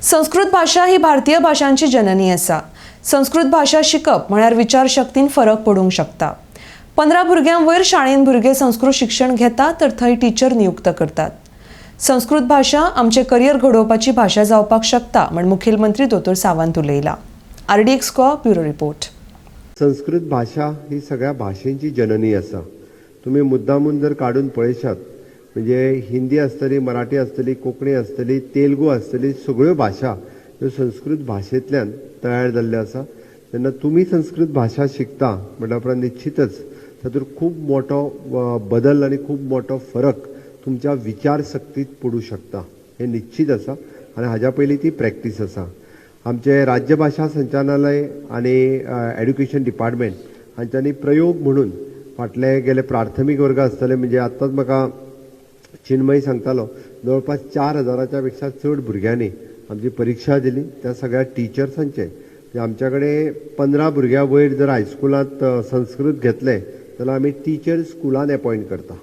संस्कृत भाशा ही भारतीय भाशांची जननी आसा. संस्कृत भाशा शिकप म्हळ्यार विचारशक्तीन फरक पडूंक शकता. 15 भुरग्यां वयर शाळेन भुरगे संस्कृत शिक्षण घेता तर थंय टिचर नियुक्त करतात. संस्कृत भाशा आमचें करियर घडोवपाची भाशा जावपाक शकता म्हण मुखेलमंत्री दोतोर सावंत उलयला. RDX Goa, bureau report. Sanskrit भाशा ही सगळ्या भाशेंची जननी आसा. तुमी मुद्दामून जर काडून पळयशात, म्हणजे हिंदी आसतली, मराठी आसतली, कोंकणी आसतली, तेलुगू आसतली, सगळ्यो भाशा ह्यो संस्कृत भाशेंतल्यान तयार जाल्ल्यो आसा. तेन्ना तुमी संस्कृत भाशा शिकता म्हणल्या उपरांत निश्चितच तातूंत खूब मोठो बदल आनी खूब मोठो फरक तुमच्या विचारशक्तीत पडूं शकता, हें निश्चीत आसा आनी हाज्या पयलीं ती प्रॅक्टीस आसा. आमचे राज्यभाशा संचालनालय आनी एड्युकेशन डिपार्टमेंट हांच्यांनी प्रयोग म्हणून फाटले गेले प्राथमीक वर्ग आसतले, म्हणजे आत्ताच म्हाका चिन्मय सांगतालो, जवळपास 4000च्या पेक्षा चड भुरग्यांनी आमची परिक्षा दिली. त्या सगळ्या टिचर्सांचे, म्हणजे आमच्या कडेन 15 भुरग्यां वयर जर हायस्कुलांत संस्कृत घेतले जाल्यार आमी टिचर स्कुलान एपॉयंट करता.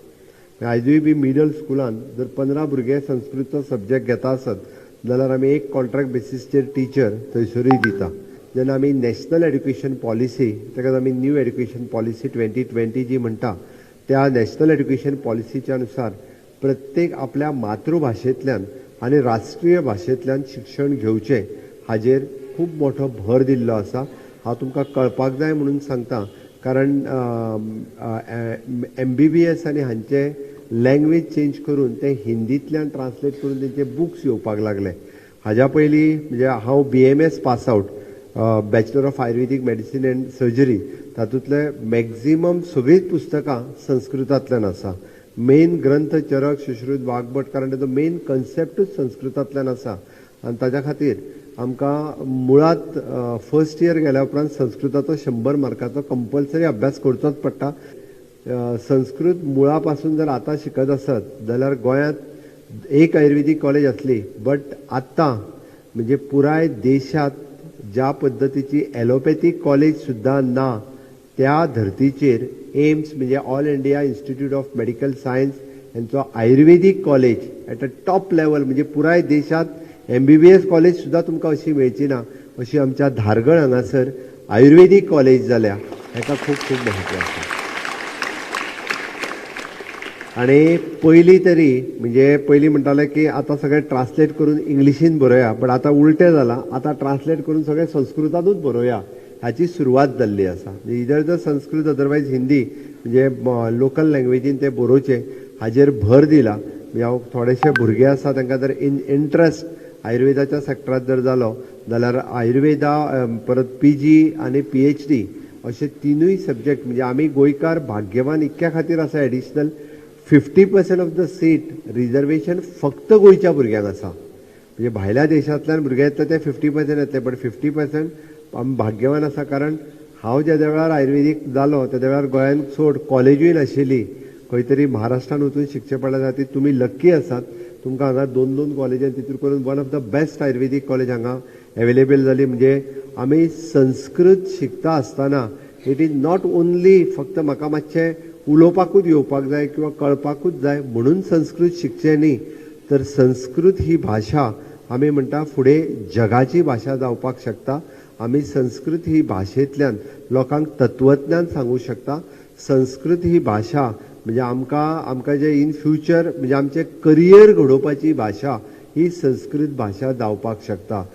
आयजूय बी मिडल स्कुलान जर 15 भुरगे संस्कृतचो सब्जेक्ट घेता आसत जाल्यार आमी एक कॉन्ट्रॅक्ट बेसीसचेर टिचर थंयसरूय दिता. जेन्ना आमी नॅशनल एड्युकेशन पॉलिसी, ताका आमी न्यू एड्युकेशन पॉलिसी 2020 जी म्हणटा, त्या नॅशनल एड्युकेशन पॉलिसीच्या अनुसार प्रत्येक आपल्या मातृभाशेंतल्यान आनी राष्ट्रीय भाशेंतल्यान शिक्षण घेवचें हाजेर खूब मोठो भर दिल्लो आसा. हांव तुमकां कळपाक जाय म्हणून सांगता, कारण एमबीबीएस आनी हांचे लँग्वेज चेंज करून ते हिंदींतल्यान ट्रान्सलेट करून तेंचे बुक्स येवपाक लागले. हाज्या पयलीं म्हणजे हांव BMS pass out, Bachelor of Ayurvedic Medicine and Surgery, तातूंतले मॅक्झिमम सगळींच पुस्तकां संस्कृतांतल्यान आसा. मेन ग्रंथ चरक, सुश्रुत, वाग्भट, कारण ताचो मेन कन्सेप्टूच संस्कृतांतल्यान आसा आनी ताच्या खातीर आमकां मुळांत फर्स्ट इयर गेल्या उपरांत संस्कृताचो 100 मार्काचो कंपल्सरी अभ्यास करचोच पडटा. संस्कृत मुळा पासून जर आतां शिकत आसत जाल्यार गोंयांत एक आयुर्वेदीक कॉलेज आसली, बट आतां म्हणजे पुराय देशांत ज्या पद्दतीची एलोपॅथीक कॉलेज सुद्दां ना, त्या धर्तीचेर एम्स, म्हणजे All India Institute of Medical Science हेंचो आयुर्वेदीक college at a top level, म्हणजे पुराय देशांत एमबीबीएस कॉलेज सुद्दां तुमकां अशी मेळची ना, अशी आमच्या धारगळ हांगासर आयुर्वेदीक कॉलेज जाल्या, हेका खूब खूब महत्व आसा. आनी पयलीं तरी म्हणजे पयलीं म्हणटाले की आतां सगळें ट्रान्सलेट करून इंग्लिशीन बरोवया, बट आतां उलटें जालां. आतां ट्रान्सलेट करून सगळें संस्कृतांतूच बरोवया हाची सुरवात जाल्ली आसा. इदर the Sanskrit, otherwise Hindi, म्हणजे लोकल लँग्वेजीन ते बरोवचें हाजेर भर दिला. म्हणजे हांव थोडेशे भुरगे आसा, तांकां जर इंट्रस्ट आयुर्वेदाच्या सेक्टरांत जर जालो जाल्यार आयुर्वेदा, परत पीजी आनी पीएचडी अशे तिनूय सब्जेक्ट. म्हणजे आमी गोंयकार भाग्यवान इतक्या खातीर आसा, additional 50% of the seat reservation फक्त गोंयच्या भुरग्यांक आसा. म्हणजे भायल्या देशांतल्यान भुरगे येतले ते 50% येतले, बट 50% आमी भाग्यवान आसा, कारण हांव जेद्या वेळार आयुर्वेदीक जालो तेद्या वेळार गोंयांत चड कॉलेजूय नाशिल्ली, खंय तरी महाराष्ट्रान वचून शिकचें पडल्या खातीर तुमी लक्की आसात, तुमकां हांगा दोन दोन कॉलेजान तितूर करून one of the best Ayurvedic college हांगा एवेलेबल जाली. म्हणजे आमी संस्कृत शिकता आसतना it is not only फक्त म्हाका मातशें उलोवपाकूच येवपाक जाय किंवा कळपाकूच जाय म्हणून संस्कृत शिकचें न्ही, तर संस्कृत ही भाशा आमी म्हणटा फुडें जगाची भाशा जावपाक शकता. आमी संस्कृत ही भाशेंतल्यान लोकांक तत्वज्ञान सांगूं शकता. संस्कृत ही भाशा म्हणजे आमकां जे इन फ्युचर म्हणजे आमचें करियर घडोवपाची भाशा ही संस्कृत भाशा जावपाक शकता.